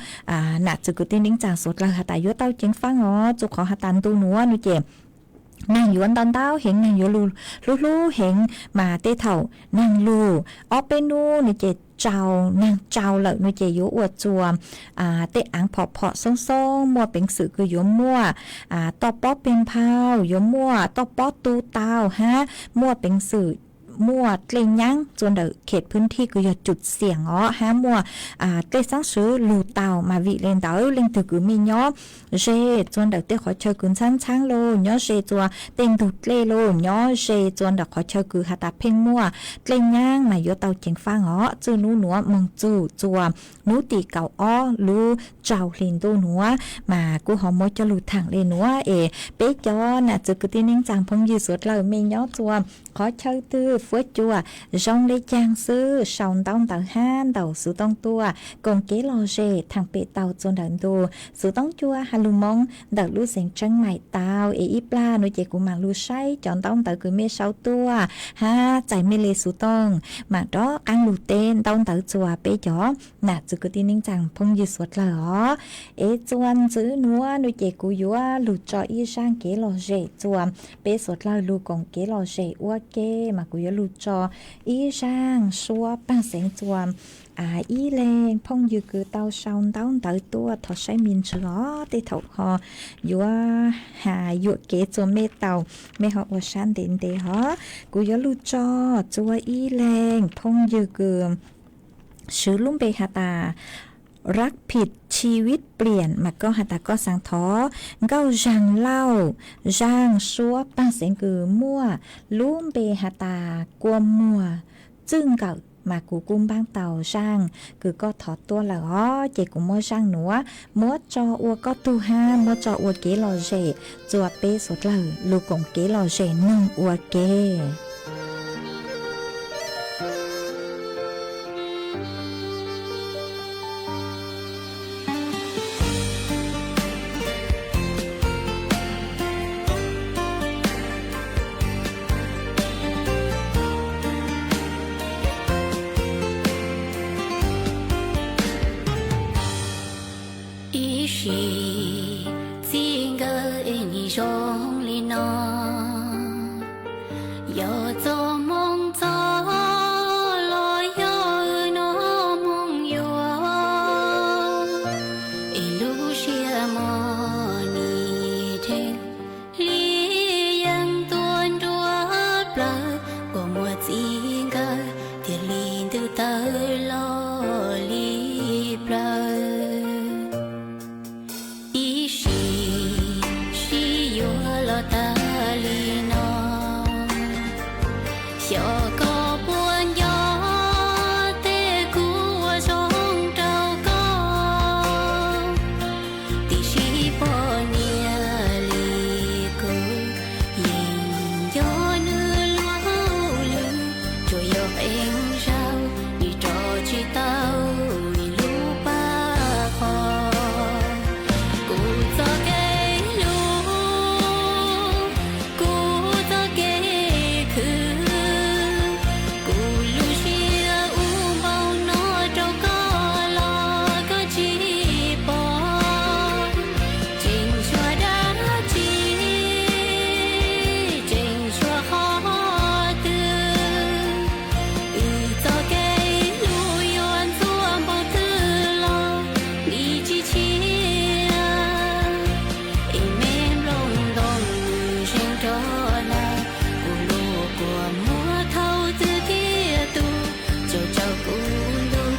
nam txwv kwv tij neej tsaa suav dlawg has tas yuav tau ceev faab os txug qhov has tas ntu nuav nuav ces naag yuav ntau ntau heev, naag yuav lug hlub hlub heev mas tej thaum naag lug ob peb nub nuav ces tsau, naag tsau lawm nuav ces yuav ua txuas tej aav phom phom xoob xoob muaj peev xwm kws yuav muaj toj pob peg nphau, yuav muaj toj pob tu tau hab muaj peev xwm muaj dlej nyaab txua ntawm khem phwb thij kws yog cum xiam os hab muaj dlej xaab swv lug tau mas vim le ntawd leej twg kws mej nyob ze txua ntawm tej qhov chaw kws ntxhaab ntxhaab los nyob ze txua tej ntug dlej los nyob ze txua ntawm qhov chaw kws has tas pheej muaj dlej nyaab mas yuav tau ceev faaj os. Txwj nub nuav moog txug txua nub tim kaum ob lub rau hli ntuj nuav mas kuj ho muab coj lug thaam le nuav es peb cov nam txwv kwv tij neej tsaa phooj ywg suav dlawg mej nyob txua qhov chaw twg fuab cua zoo le caag xwb sau ntaub ntawv hab ntaus xuv tooj tuaj koom kev lom zem thaam pem tau txua ntawm ntu xuv tooj cua has lug Moob ntawm lub xeev Tseeb Maim tau es ib plag nuav ces kuv maam lug saib cov ntaub ntawv kws mej sau tuaj hab txais mej le xuv tooj maam rov qaab lug teb ntaub ntawv txua peb cov nam txwv kwv tij neej tsaa phooj ywg suav dlawg os. Es txua ntxiv nuav nuav ces kuv yuav lug tso ib zaaj kev lom zem txua peb suav dlawg lug koom kev lom zem ua ke mas kuv yuav lug tso ib zaaj suab paaj xeev txua ib leeg phooj ywg kws tau sau ntaub ntawv tuaj thov saib me ntsws os tej thaum ho yuav has yuam kev txua mej tau mej ho ua sab ntev ntev hos. Kuv yuav lug tso txua ib leeg phooj ywg kws swv lub npe has tas Rak Phim Chi Vib Pliam mas koj has tas koj xaav thov nkauj Zaag Lauj, zaaj suab paaj xeev kws muaj lub npe has tas Kua Muag Txwj Nkawm mas kuv kuj npaab tau zaaj kws koj thov tuaj lawm os ces kuv muab zaaj nuav muab tso ua koj tug hab muab tso ua kev lom zem txua peb suav dlawg lug koom kev lom zem noog ua ke. Ib sim txij nkawm es nim zoo li no, yog txoj moo txoj los yog noj moo yuav, es lub siab mog nim dheev li yeej tuaj nruab plawv, kua muag txij nkawm thiaj li ntws tawg loj li plawv. Ib sim sib yuav los tag li no, xyov koj puas nco tej kuv ua zoo rau koj. Tiam sis poj niam li kuv yeej nco nws luag lwm, tsuas yog qee zaug nws rov tsis tau nws lub paj qhos. Kuv txoj kev hlub, kuv txoj kev khwv, kuv lub siab ub npau no rau koj los koj tsis pom. Tseem tshuav dab tsi, tseem tshuav qhov twg, wb txoj kev hlub yuav ntxhua npaum twg los nws tsis tshiab. Es me nplooj ntoo nws zeeg rov lawm, kuv lub kua muag thaum twg thiaj tu, tsaus tsaus kuv ntuj,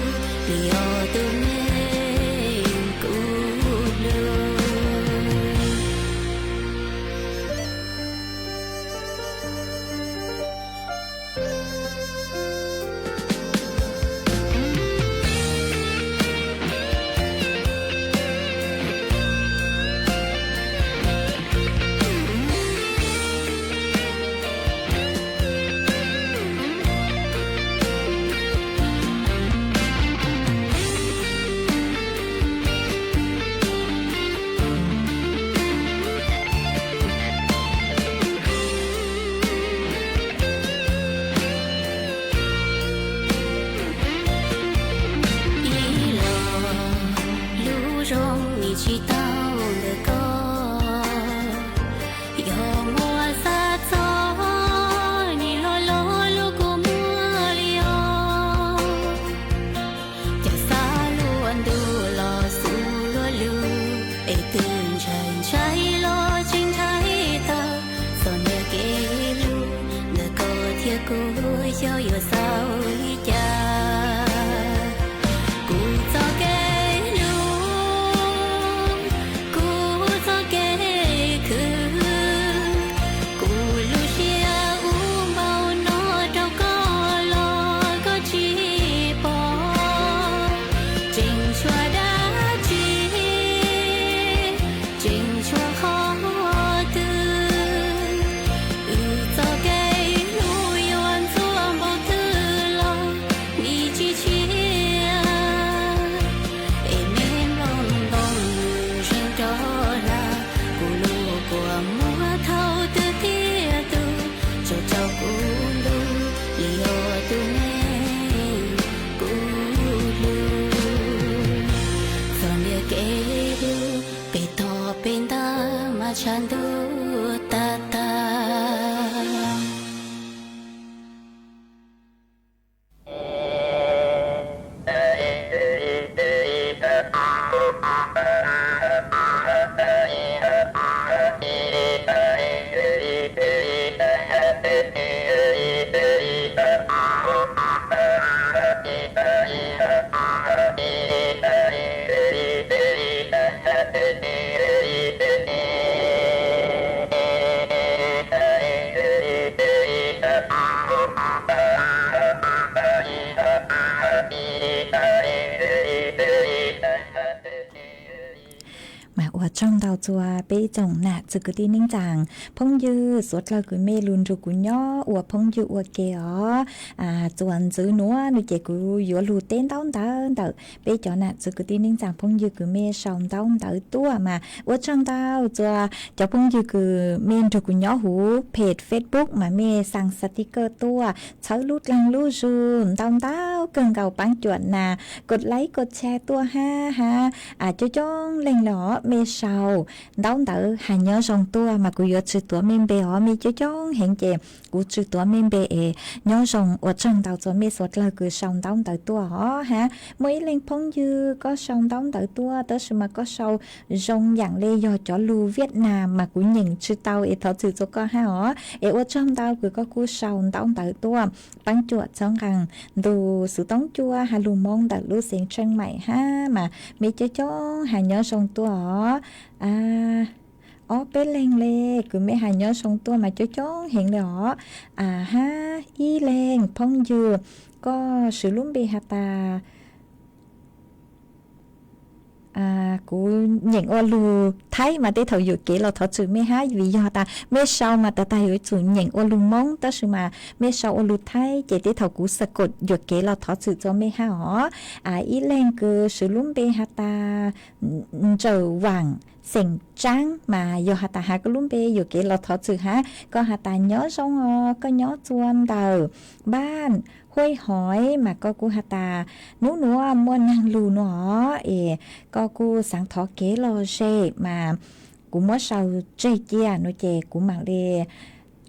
nws yog tus neeg kuv hlub. Ib los lub zoo nim tsis tau ntawm koj, yog muaj xav txog nim los lub kua muag li os. Cov xav luag ntuj los xub luag lug, es twb ntshai ntshai los tseem ntshai tawm txog niag kev hlub ntawm koj thiab kuv Tau li cas kuv txoj kev hlub, kuv txoj kev khwv, kuv lub siab ub npau no rau koj los koj tsis pom. Tseem tshuav dab tsi, tseem tshuav qhov twg, wb txoj kev hlub yuav ntxuav npaum twg los nim tsis tshiab. Es me nplooj ntoo zeeg rov hla, kuv lub kua muag thaum twg thiaj tu, tso rau kuv ntuj li yog tus neeg kuv hlub. Txoj niag kev hlub pem toj pem ntawd mas tshav ntuj tag tag. Mas ua tsaug ntau txua peb tsoom nam txwv kwv tij neej tsaa phooj ywg suav dlawg kws mej lug nrug kuv nyob ua phooj ywg ua ke os. Txuas ntxiv nuav no ces kuv yuav lug teb ntaub ntawv ntawm peb cov nam txwv kwv tij neej tsaa phooj ywg kws mej sau ntaub ntawv tuaj mas ua tsaug ntau txua cov phooj ywg kws mej nrug kuv nyob huv page Facebook mas mej xaa xatikawj tuaj txhawb lub dlaag lub zug ntau ntau kawg nkaus paab cuam nas kod laib kod tshaj tuaj hab hab coob coob leej los mej sau ntaub ntawv has nyob zoo tuaj mas kuv yuav tsw tuav mej npe os mej coob coob heev ces kuv tsw tuav mej npe es nyob zoo ua tsaug ntau txua mej suav dlawg kws sau ntaub ntawv tuaj os hab muaj ib leeg phooj ywg koj sau ntaub ntawv tuaj tab sis mas koj sau zoo yaam le yog cov lug Viaj Nam mas kuv nyeem tsw tau es thov txwm txua koj hab os es ua tsaug ntau kws koj kuj sau ntaub ntawv tuaj paab cuam txhawb nqaa ntu xwv toob cua has lug Moob ntawm lub xeev Tsheej Maim hab mas mej coob coob has nyob zoo tuaj os. Ob peb leeg le kws mej has nyob zoo tuaj mas coob coob heev le os. Hab ib leeg phooj ywg koj swv lub npe has tas kuv nyeem ua lug Thaib mas tej thaum yuam kev los thov txwm mej hab vim yog tas mej sau mas tag tag yuav tsum nyeem ua lug Moob tab sis mas mej sau ua lug Thaib ces tej thaum kuv xav kom yuam kev los thov txwm txua mej hab os. Ib leeg kws swv lub npe has tas Ntsawm Vaam xeem Tsaab mas yog has tas has koj lub npe yuam kev los thov txwm hab koj has tas nyob zoo os koj nyob txua ntawm npaj Huaj Hov mas koj kuj has tas nub nuav muaj naag lug nuav es koj kuj xaav thov kev lom zem mas kuv muab sau tseg cia no ces kuv maam le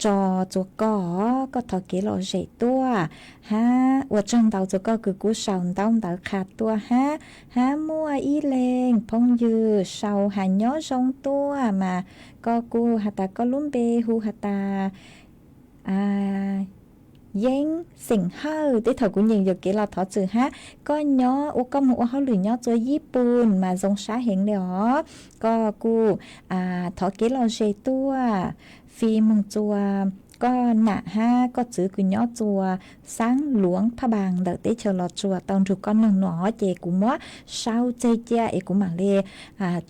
tso txua koj os koj thov kev lom zem tuaj hab ua tsaug ntau txua koj kws kuj sau ntaub ntawv qha tuaj hab. Hab muaj ib leeg phooj ywg sau has nyob zoo tuaj mas koj kuj has tas koj lub npe hu has tas Yeeb xeem Hawj tej thaum kuv nyeem yuam kev los thov txwm hab koj nyob ua koj moog ua hauj lwm nyob txua Yij Pun mas zoo sab heev le os koj kuj thov kev lom zem tuaj fij moog txua koj nam hab koj txwv kws nyob txua Xaab Luav Phaj Npaas ntawm teb chaws Los Tsuas tau nrug koj noog nuav ces kuv muab sau tseg cia es kuv maam le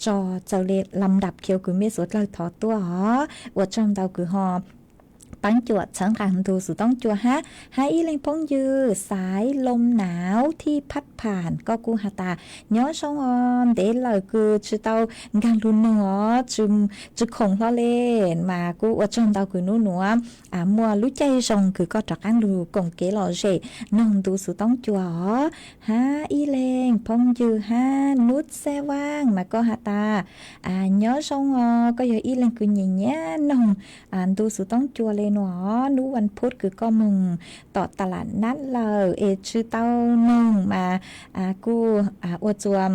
tso txaws le lam ndap khiav kws mej suav dlawg thov tuaj os ua tsaug ntau kws ho paab cuam txhawb nqaa ntu xov tooj cua hab. Hab ib leeg phooj ywg Xaiv Loo Nauv Thij Phaj Pham koj kuj has tas nyob zoo os ntev lawm kws tsi tau nkaag lug noog os tsi khoom hlo le mas kuj ua tsaug ntau kws nub nuav muaj lub caij zoo kws koj rov qaab lug koom kev lom zem noog ntu xov tooj cua os. Hab ib leeg phooj ywg hab Nub Xaj Vaaj mas koj has tas nyob zoo os koj yog ib leeg kws nyiam nyiam noog ntu xov tooj cua le nuav. Nub Vaj Phub kws koj moog tom ta lam nab lawm es tsi tau noog mas kuj ua txua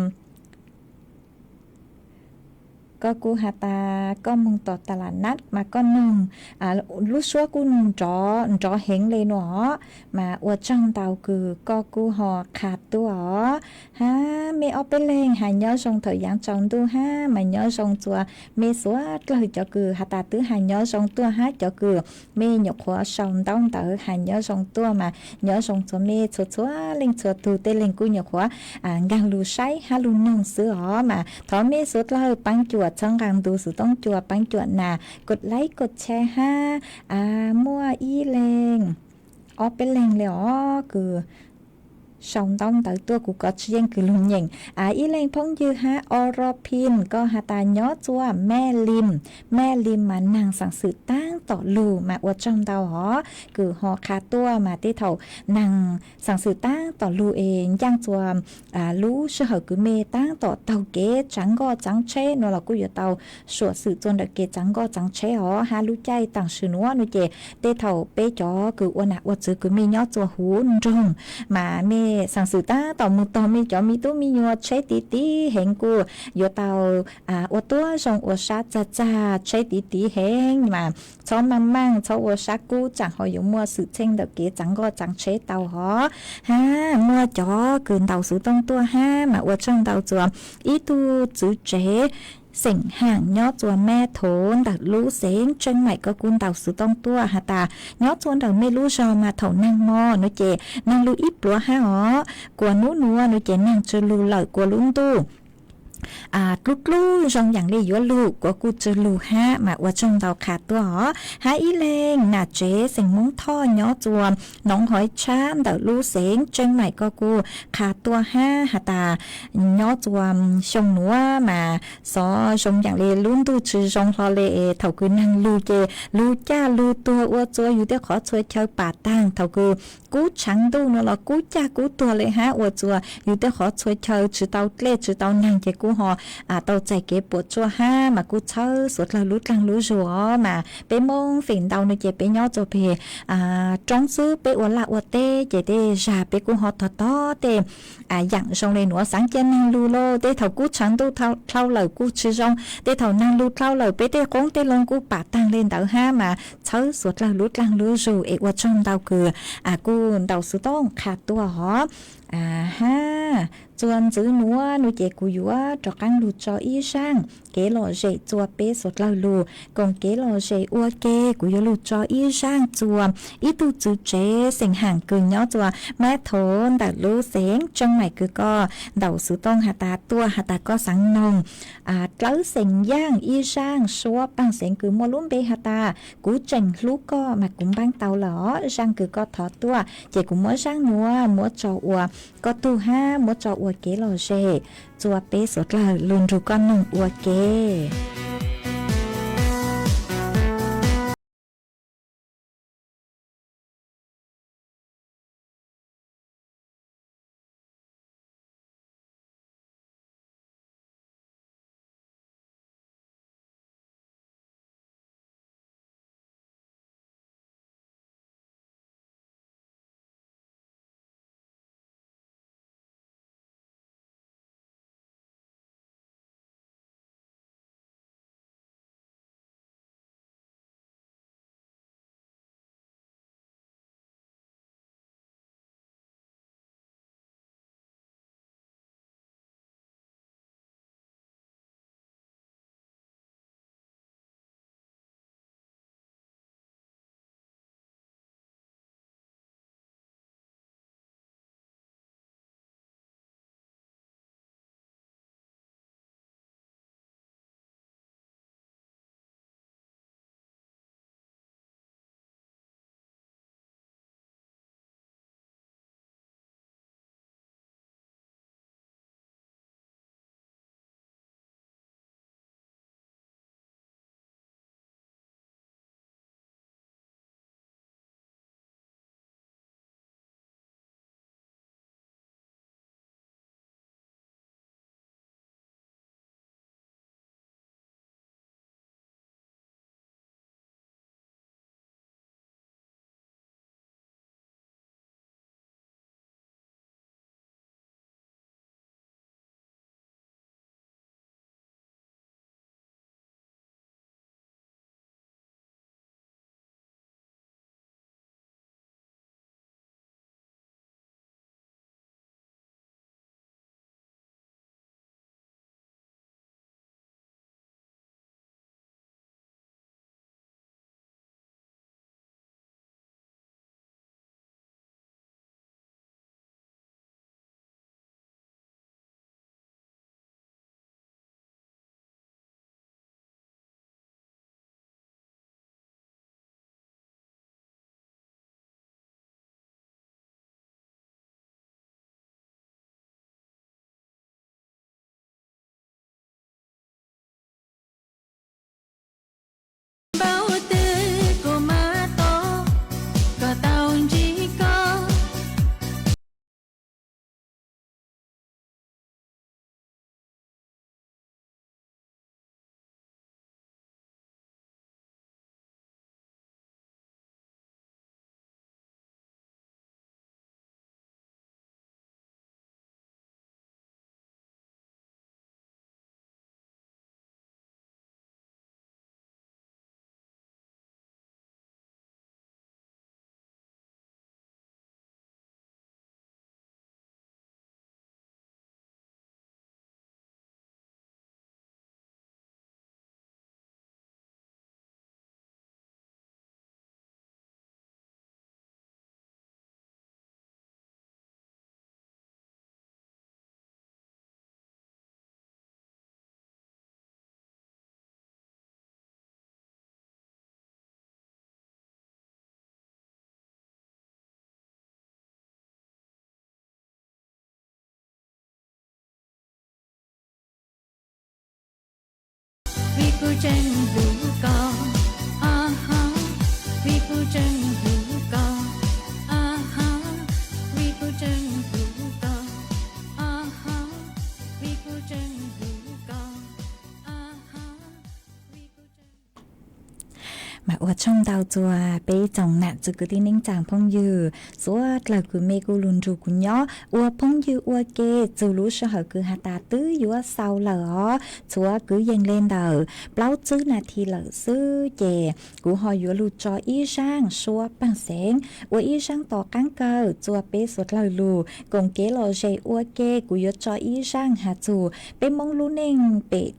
Koj kuj has tas koj moog tom tas las nab mas koj noog, lub suab kuj nrov nrov heev le nuav, mas ua tsaug ntau kws koj kuj ho qha tuaj os. Hab mej ob peb leeg has nyob zoo thaum yaav tsaus ntuj hab mas nyob zoo txua mej suav dlawg cov kws has tas twb has nyob zoo tuaj hab cov kws mej nyuam qhuav sau ntaub ntawv has nyob zoo tuaj mas nyob zoo txua mej txhua txhua leej txhua tug, tej leeg kuj nyuam qhuav nkaag lug saib hab lug noog xwb os. Mas thov mej suav dlawg paab cuam txhawb nqaa ntu xuv tooj cua paab cuam nas kod laib kod cheb hab. Muaj ib leeg ob peb leeg le os kws sau ntaub ntawv tuaj kuv kov tsi yeej kws lug nyeem. Ib leeg phooj ywg hab Oro Pin koj has tas nyob txua Mej Lim, Mej Lim mas naag xaam xwm taab tom lug mas ua tsaug ntau os kws ho qha tuaj mas tej thaum naag xaam xwm taab tom lug es ncaaj txua lub sij hawm kws mej taab tom taug kev tsaav nkoj tsaav tsheb nuav los kuj yuav tau suam xwm txua ntawm kev tsaav nkoj tsaav tsheb os. Hab lub caij taam sim nuav nuav ces tej thaum peb cov kws ua nam ua txwv kws mej nyob txua huv nroog mas mej xaam xwm taab tom moog tog mej cov me tub me nyuam tsheb tiv tiv heev kuj yuav tau ua tuab zoo ua sab txag txag tsheb tiv tiv heev mas txhob maaj maaj txhob ua sab kub tsaam ho yuav muaj xwm txheej ntawm kev tsaav nkoj tsaav tsheb tau hov. Hab muaj cov kws ntaus xuv tooj tuaj hab mas ua tsaug ntau txua ib tug txwv tsev xeem Haam nyob txua Mej Thov ntawm lub xeev Tseej Maim koj kuj ntaus xuv tooj tuaj has tas nyob txua ntawm mej lub zog mas thaum naag mo nuav ces naag lug ib pluav hab os, kuas nub nuav nuav ces naag tsw lug lawm kuas lub ntuj dlub dlub zoo yaam le yuav lug kuas kuj tsw lug hab mas ua tsaug ntau qha tuaj os. Hab ib leeg nam tsev xeem Moob Thoj nyob txua Noov Hov Tshab ntawm lub xeev Tseej Maim koj kuj qha tuaj hab has tas nyob txua xyoo nuav mas xov zoo yaam le lub ntuj tsw zoo hlo le es thaum kws naag lug ces lug caj lug tuag ua txua yug tej qhov txhua chaw pam taag, thaum kws kub tshaav ntuj nuav los kub caj kub tuag le hab ua txua yug tej qhov txhua chaw tsi tau dlej tsi tau naag ces kuj ho tau txais kev puam tsuaj hab mas kuj txhawb suav dlawg lub dlaag lub zug os. Mas peb Moob feem ntau nuav ces peb nyob txua peg roob xwb, peb ua laj ua teb ces tej zag peb kuj ho tog tog tej yaam zoo le nuav. Xaav cia naag lug lauj, tej thaum kub tshaav ntuj dlhau lawm kuj tsi zoo, tej thaum naag lug dlhau lawm peb tej qoob tej loo kuj pam taag le ntawd hab mas txhawb suav dlawg lub dlaag lub zug es ua tsaug ntau kws kuj ntaus xuv tooj qha tuaj hov. Hab txua ntxiv nuav nuav ces kuv yuav rov qaab lug tso ib zaaj kev lom zem txua peb suav dlawg lug koom kev lom zem ua ke. Kuv yuav lug tso ib zaaj txua ib tug txwv tsev xeem Haam kws nyob txua Mab Thov ntawm lub xeev Tseej Maim kws koj ntaus xuv tooj has tas tuaj has tas koj xaav noog dlawb xeem Yaaj ib zaaj suab paag xeev kws muaj lub npe has tas kuv tseem hlub koj mas kuv npaab tau lawm os. Zaaj kws koj thov tuaj ces kuv muab zaaj nuav muab tso ua koj tug hab muab tso ua kev lom zem txua peb suav dlawg lug nrug koj noog ua ke. Kuv tseem hlub koj, a ha, vim kuv tseem hlub koj, a ha, vim kuv tseem hlub koj, a ha, vim kuv tseem hlub koj, a ha, vim kuv tseem Mas ua tsaug ntau txog peb tsoom nam txiv kwv tij neej tsa phooj ywg, suav dlawg kws mej kuj lug nrug kuv nyob ua phooj ywg ua ke txug lub sij hawm kws has tas twb yuav xaus lawm os. Txhua kwv yees le ntawm plaub tsib nas this lawm xwb ces kuv ho yuav lug tso ib zaaj suab paag xeev ua ib zaaj tom qaab kawg txuag peb suav dlawg lug koom kev lom zem ua ke. Kuv yuav tso ib zaaj has txug peb Moob lub neej pem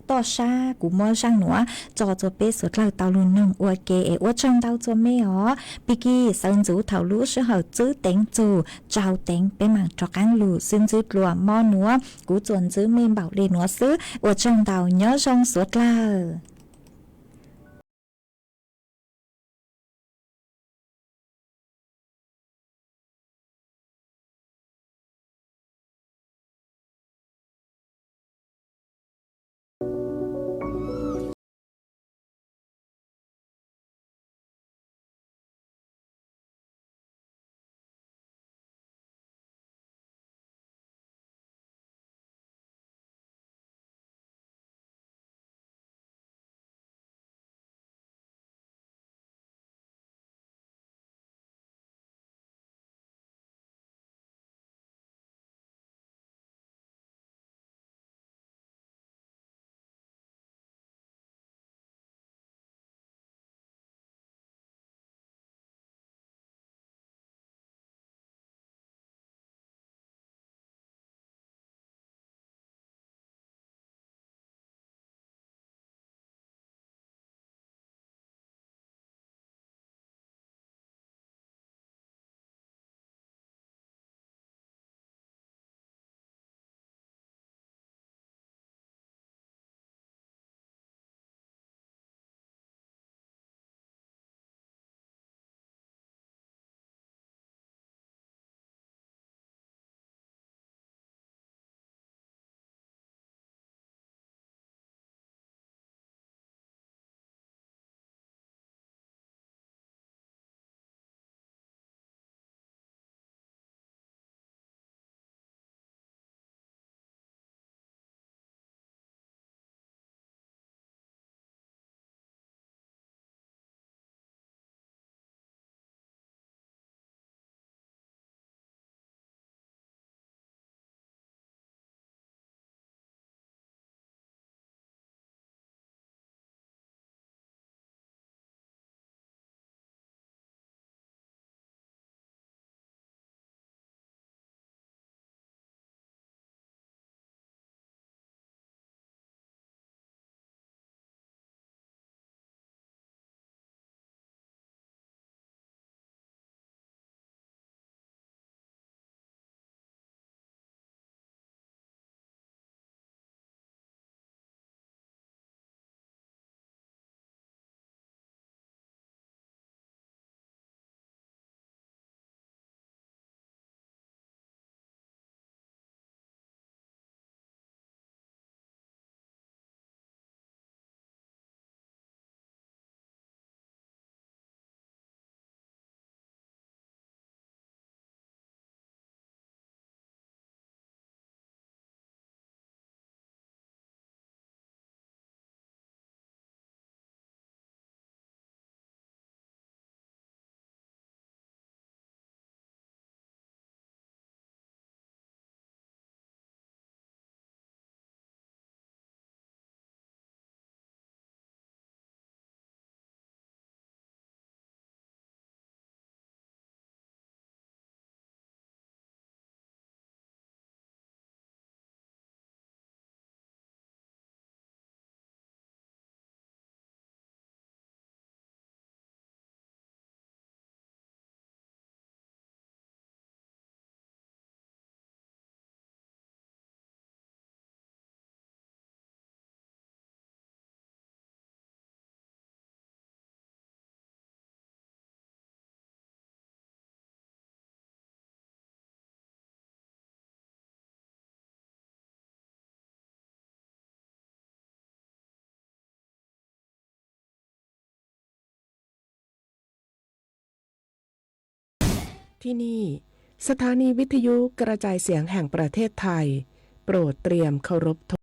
toj sab, kuv muab zaaj nuav tso txuag peb suav dlawg tau lug noog ua ke es ua tsaug ntau txuag mej os. Pig kig sawv ntxuv thaum lub sij hawm tswb teev txug tsau teev peb maam rov qaab lug xwb. Ntxwv dlua mo nuav kuv txuas ntxwv mej npaum le nuav xwb. Ua tsaug ntau, nyob zoo suav dlawg. ที่นี่ สถานีวิทยุกระจายเสียงแห่งประเทศไทย โปรดเตรียมเคารพธง